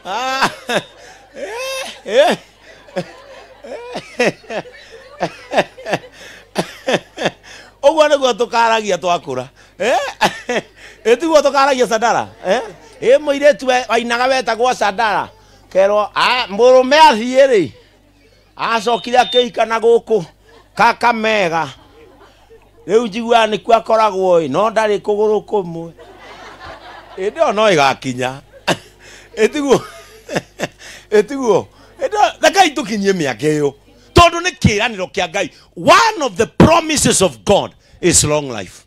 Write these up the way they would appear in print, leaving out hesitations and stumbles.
Ah, eh, ũguo nĩguo tũkaragia twakũra. Ĩ tiguo tũkaragia Sandara? Ĩ mũirĩtu wainaga wetagwo Sandara kerwo mũrũme athiĩ rĩ, acokire akĩhika na gũkũ Kakamega, rĩu njiguaga nĩkuo akoragwo ĩ, no ndarĩ kũgũrũ kũmwe. Hĩndĩ ĩyo no ĩgakinya. Ĩtiguo? Ĩtiguo? Rekei tũkinyie mĩaka ĩyo, tondũ nĩ kĩĩranĩro kĩa Ngai. One of the promises of God is long life.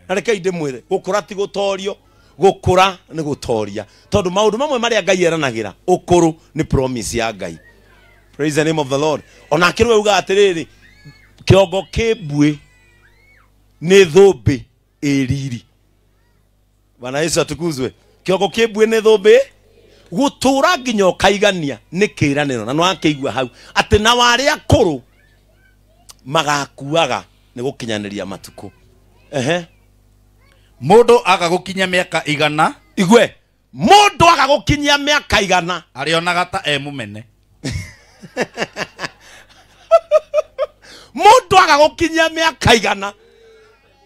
Na rekei ndĩmwĩre, gũkũra ti gũtorio, gũkũra nĩ gũtoria, tondũ maũndũ mamwe marĩa Ngai eranagĩra, ũkũrũ nĩ promise ya Ngai. Praise the name of the Lord. Onake rĩu auga atĩrĩrĩ, kĩongo kĩ mbuĩ nĩ thũmbĩ ĩ riri. Bwana Yesu atukuzwe. Kĩongo kĩ mbuĩ nĩ thũmbĩ, gũtũra nginya ũkaigania nĩ kĩĩranĩro. Na nĩwakĩigua hau atĩ na warĩa akũrũ magakuaga nĩ gũkinyanĩria matukũ. Ehe. Mũndũ aga gũkinya mĩaka 100. Igwe, mũndũ aga gũkinyia mĩaka 100. Arĩonaga ta e mũmene. Mũndũ aga gũkinyia mĩaka 100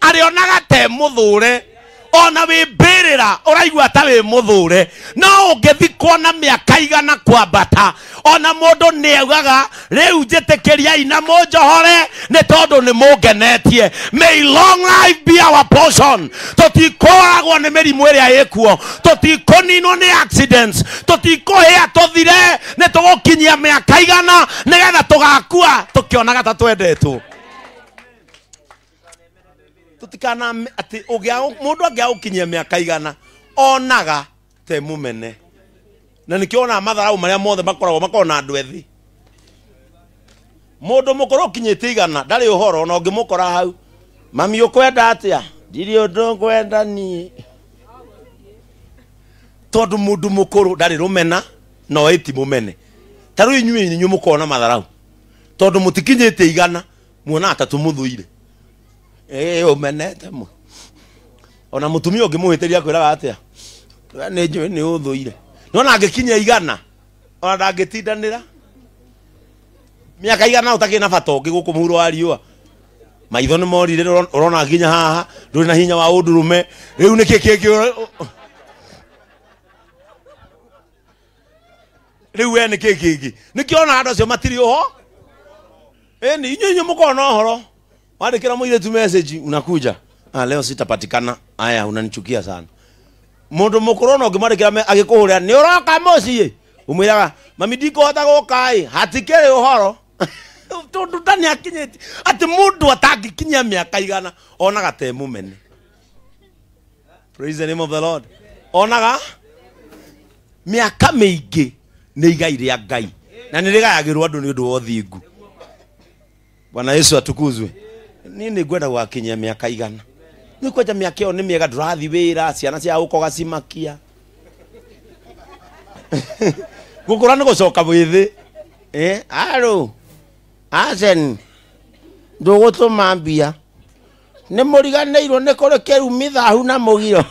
arĩonaga ta e mũthũre. Ona wĩ mbĩrĩra ũraigua ta wĩ mũthũre, no ũngĩthikwo na mĩaka 100 kwambata, ona mũndũ nĩ augaga rĩu njĩtĩkĩriai na mũnjohore nĩ tondũ nĩ mũngenetie. May long life be our portion. Tũtikũragwo nĩ mĩrimũ ĩrĩa ĩkuo, tũtikũninwo nĩ accidents, tũtikũhĩa tũthire, nĩ tũgũkinyia mĩaka 100 nĩgetha tũgakua tũkĩonaga ta twendetwo. Tũtikana atĩ mũndũ angĩaga gũkinyia mĩaka 100 onaga te mũmene. Na nĩkĩo onaga matharau marĩa mothe makoragwo na andũ ethĩ. Mũndũ mũkũrũ ũkinyĩte 100 ndarĩ ũhoro, ona ũngĩmũkora hau, mami ũkwenda atĩa? Ndirĩ ũndũ ngwenda niĩ. Tondũ mũndũ mũkũrũ ndarĩ rũmena, no ĩti mũmene. Ta rĩu inyuĩ inyuĩ mũkoragwo na matharau, tondũ mũtikinyĩte 100, muonaga ta tũmũthũire. Ũmenete mũ. Ona mũtumia ũngĩmũhĩtĩria akwĩraga atĩa? We nĩ njũĩ nĩ ũthũire. No ona angĩkinya 100, ona ndangĩtindanĩra. Mĩaka 100 ũtakĩrĩ na bata ũngĩ gũkũ mũhuro wa riũa. Maitho nĩ morire, ũrona nginya haha, ndũrĩ na hinya wa ũndũrũme. Rĩu nĩkĩ kĩngĩ rĩu we nĩkĩ kĩngĩ? Nĩkĩo ona andũ acio matirĩ ũho? Ĩni, inyuĩ mũkoragwo na ũhoro. Wandĩkĩra mũirĩtu message, unakuja. Leo sitapatikana. Aya, unanichukia sana. Mũndũ mũkũrũ ona ũngĩmwandĩkĩra agĩkũhũrĩra, nĩ ũroka mũciĩ? Ũmwĩraga, mami ndikũhota gũka ĩ, hatikĩrĩ ũhoro. Tondũ nda nĩakinyĩtie. Atĩ mũndũ atangĩkinyia mĩaka 100, onaga ta e mũmene. Praise the name of the Lord. Onaga mĩaka mĩingĩ nĩ igai rĩa Ngai, na nĩ rĩgayagĩrwo andũ nĩ ũndũ wa ũthingu. Bwana Yesu atukuzwe. Niĩ nĩ ngwenda gũgakinyia mĩaka 100. Nĩ kwanja mĩaka ĩyo nĩ mĩega, ndũrathiĩ wĩra, ciana cia gũka ũgacimakia. Gũkũra nĩ gũcoka wĩthĩ. Aro, Asen, ndũgũtũma mbia. Nĩ mũriganĩirwo nĩ kũrĩ kĩrumi, thahu na mũgiro.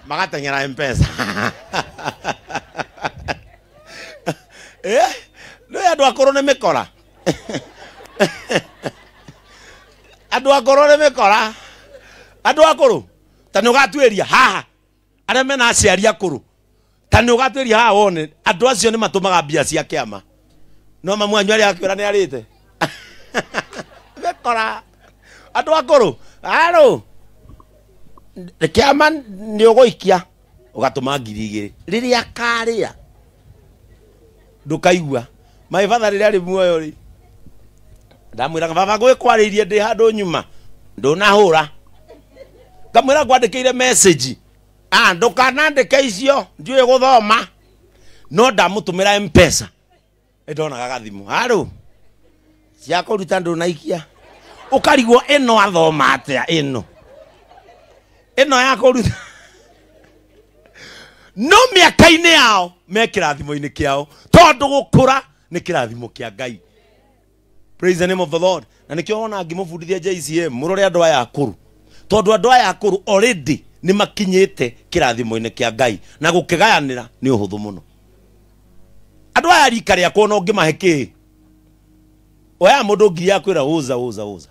Magateng'era M-Pesa. Nĩ andũ akũrũ nĩ mĩkora. Andũ akũrũ nĩ mĩkora. Andũ akũrũ, ta nĩ ũgatuĩria haha. Arĩa mena aciari akũrũ, ta nĩ ũgatuĩria haha wone, andũ acio nĩ matũmaga mbia cia kĩama. No mamu wanyu arĩa akwĩra nĩ arĩte. Mĩkora. Andũ akũrũ, aro, kĩama nĩ ũgũikia, ũgatũma ngiri igĩrĩ. Rĩrĩa karĩa, ndũkaigua. My father rĩrĩa arĩ muoyo rĩ, ndamwĩraga baba ngwĩkwarĩirie ndĩ handũ nyuma, ndũnahũra. Ngamwĩra ngwandĩkĩire message. Ndũkanandĩke icio, ndiũĩ gũthoma. No ndamũtũmĩra M-Pesa. Nĩndonaga gathimũ. Aro, cia kũruta ndũnaikia. Ũkarigwo ĩno athoma atĩa ĩno. Ĩno ya kũruta. No mĩaka-inĩ yao me kĩrathimo-inĩ kĩao, tondũ gũkũra nĩ kĩrathimo kĩa Ngai. Praise the name of the Lord. Na nĩkĩo wona ngĩmũbundithia JCM, mũrore andũ aya akũrũ. Tondũ andũ aya akũrũ already Nĩ makinyĩte kĩrathimo-inĩ kĩa Ngai na gũkĩgayanĩra nĩ ũhũthũ mũno. Andũ aya rika rĩakwa ona ũngĩmahe kĩ, oya mũndũ ngiri yakwĩra ũza ũza ũza.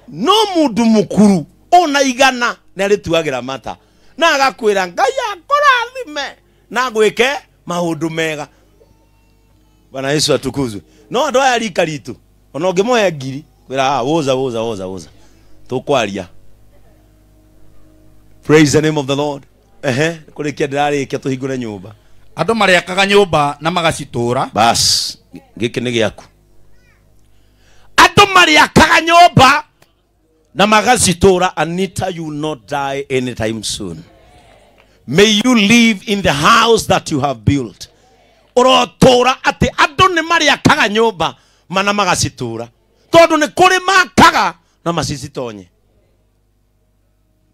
No mũndũ mũkuru ona igana nĩ arĩtuagĩra mata na agakwĩra Ngai akũrathime na gwĩke maũndũ mega. Bwana Yesu atukuzwe. No andũ aya rika ritũ ona ũngĩmũhe ngiri kwĩra ũza ũza ũza ũza tũkwaria. Praise the name of the Lord. Ehe, kũrĩkia ndĩrarĩkia tũhingũre nyũmba. Andũ marĩakaga nyũmba na magacitũra. Bas, gĩkĩ nĩ gĩaku. Andũ marĩakaga nyũmba na magacitũra. Anita, you will not die anytime soon. May you live in the house that you have built. Ũrotũra atĩ andũ nĩ marĩakaga nyũmba mana magacitũra, tondũ nĩ kũrĩ makaga na macicitonye.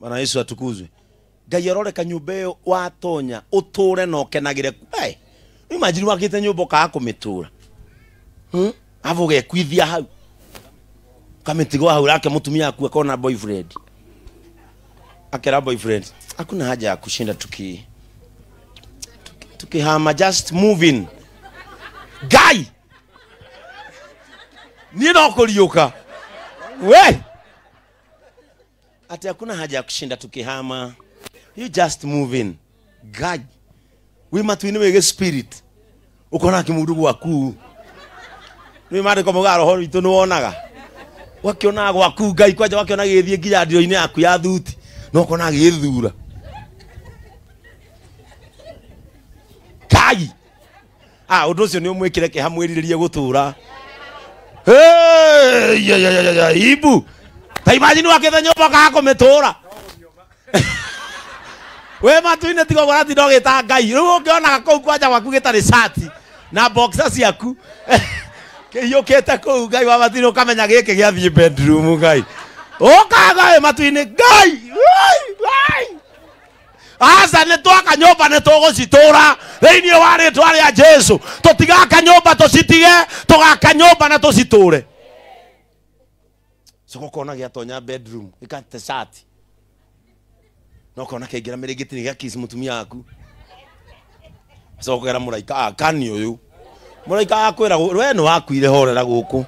Bwana Yesu atukuzwe. Ngai aroreka nyũmba ĩyo watonya ũtũre na ũkenagĩre. Hey, imagine wakĩte nyũmba ũkaga kũmĩtũra. Abu ũgekuithia hau, ũkamĩtigwo hau, rake mũtumia aku akona boyfriend. Akera boyfriend, hakuna haja ya kushinda tukihama, just moving. Ngai niĩ no kũriũka we, ati hakuna haja ya kushinda tukihama, you just move in. Ngai wi matu-inĩ wĩge spirit ukona kĩmũndũ gwaku nĩ mandĩko maugaga roho witũ nĩ wonaga wakĩonaga gwaku Ngai kwanja wakĩona gĩgĩthiĩ nginya ndiro-inĩ yaku ya thuti no ũkona gĩgĩthura. Ngai ũndũ ũcio nĩ ũmwĩkĩre kĩeha mwĩrirĩrie gũtũra. Hey, ya ya ya ya ibu. Ta imagine wakĩte nyũmba ũkaga kũmĩtũra. We matu-inĩ tiga ũguo ũratinda ũgĩta Ngai. Rĩu ũngĩonaga kũu kwanja gwaku gĩtarĩ cati na boxer ciaku kĩiyũkĩte kũu Ngai wa matu-inĩ ũkamenya gĩkĩ gĩathiĩ bedroom Ngai. Ũkaga wĩ matu-inĩ Ngai. Aca nĩ twaka nyũmba nĩ tũgũcitũra thĩinĩ wa rĩtwa rĩa Jesu. Tũtigaka nyũmba tũcitige, tũgaka nyũmba na tũcitũre. Coka ũkona gĩatonya bedroom gĩkate cati no ũkona kĩaingĩra mĩrĩngĩti-inĩ gĩa kiss mũtumia waku. Coka ũkera mũraika, kani ũyũ. Mũraika akwĩra we nĩ wakuire horera gũkũ.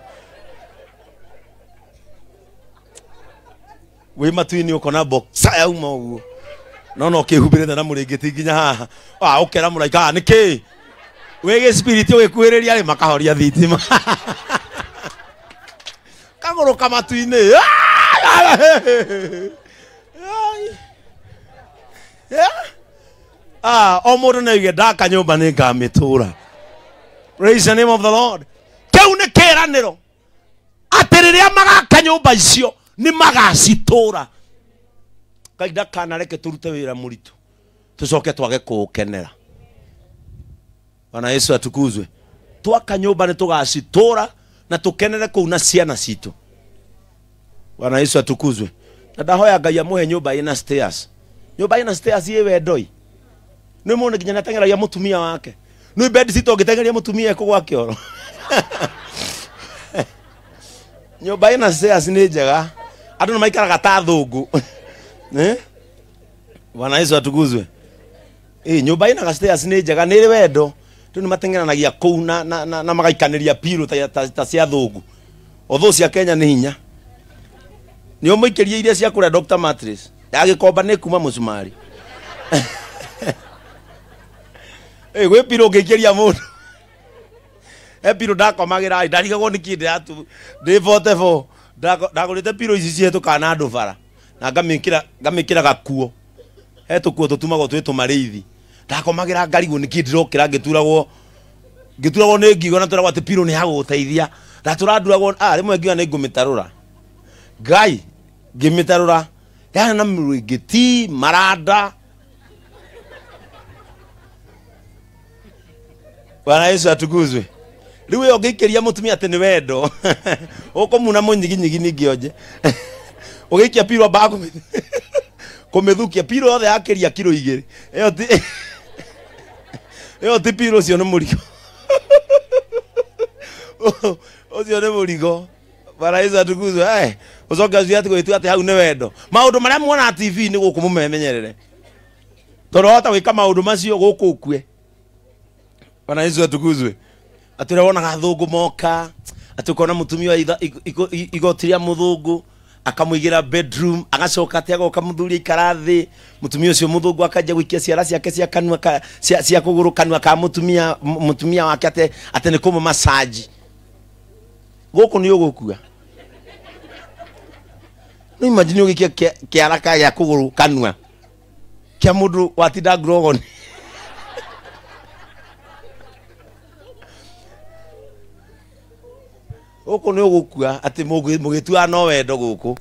Wĩ matu-inĩ ũkona boxer yauma ũguo. No no kĩhumbĩrĩte na mũrĩngĩti nginya haha. Ũkera mũraika nĩ kĩ? Wĩ gĩ spirit ũgĩkuhĩrĩria rĩ makahoria thitima. Kagũrũka matu-inĩ. O mũndũ nĩ oige ndaka nyũmba nĩ ngamĩtũra. Praise the name of the Lord. Kĩu nĩ kĩĩranĩro atĩ rĩrĩa magaka nyũmba icio nĩ magacitũra. Ngai ndakanareke tũrute wĩra mũritũ tũcoke twage kũũkenera. Bwana Yesu atukuzwe. Twaka nyũmba nĩ tũgacitũra na tũkenere kũu na ciana citũ. Bwana Yesu atukuzwe. Na ndahoya Ngai amũhe nyũmba ĩna stairs. Nyũmba ĩna stairs ĩ wendoi. Nĩ mũndũ nginya nĩateng'eragia mũtumia wake. Nĩ bed citũ ũngĩteng'eria mũtumia ekũgwa kĩoro. Nyũmba ĩna stairs nĩ njega. Andũ nĩ maikaraga ta athũngũ. Bwana Yesu atukuzwe. Nyũmba ĩna stairs nĩ njega, nĩ ĩrĩ wendo. Andũ nĩ mateng'eranagia kũu na magaikanĩria pillow ta cia athũngũ. Although cia Kenya nĩ hinya. Nĩ ũmũikĩrie iria cia kũrĩa Dr. Mattress. Ya gĩkomba nĩ kuma mũcumarĩ. Gwĩ pillow ũngĩikĩria mũndũ. He pillow ndakomagĩra, ndarigagwo nĩ kĩ ndĩratu ndĩ 44. Ndagũrĩte pillow ici cihetũkaga na andũ bara. Na ngamĩkĩra gakuo. He tũkuo tũtumagwo twĩ tũmarĩithi. Ndakomagĩra ngarigwo nĩ kĩ ndĩrokĩra ngĩturagwo nĩ ngingo na tũragwo atĩ pillow nĩ ya gũgũteithia. Ndatũranduragwo, rĩmwe ngiuga nĩ ngũmĩtarũra. Ngai ngĩmĩtarũra yarĩ na mĩrĩngĩti maranda. Bwana Yesu atukuzwe. Rĩu ĩyo ũngĩikĩria mũtumia atĩ nĩ wendo ũkũmuna mũnyiginyigi ningĩ onje. Ũgĩikia pillow ambaga kũmĩthukia pillow yothe yakĩria kiro 2. Ĩyo ti pillow, ũcio nĩ mũrigo. Ũcio nĩ mũrigo. Bwana Yesu atukuzwe. Ucoke ũcio ati gwĩtua atĩ hau nĩ wendo. Maũndũ marĩa muonaga TV-inĩ gũkũ mũmemenyerere. Tondũ wahota gwĩka maũndũ macio gũkũ ũkue. Bwana Yesu atukuzwe. Atĩ ũrĩa wonaga athũngũ moka, atĩ ũkona mũtumia wa igoti rĩa mũthũngũ akamũigĩra bedroom, agacoka atĩ agoka mũthuri aikara thĩ, mũtumia ũcio mũthũngũ akanjia gũikia ciara ciake cia kanua ka, cia kũgũrũ kanua ka mũtumia wake atĩ nĩ kũmũ massage. Gũkũ nĩ ũgũkua. No imagine ũgĩikia kĩara ka gĩa kũgũrũ kanua kĩa mũndũ watinda ngurogoni. Gũkũ nĩ ũgũkua atĩ mũgĩtuaga no wendo gũkũ.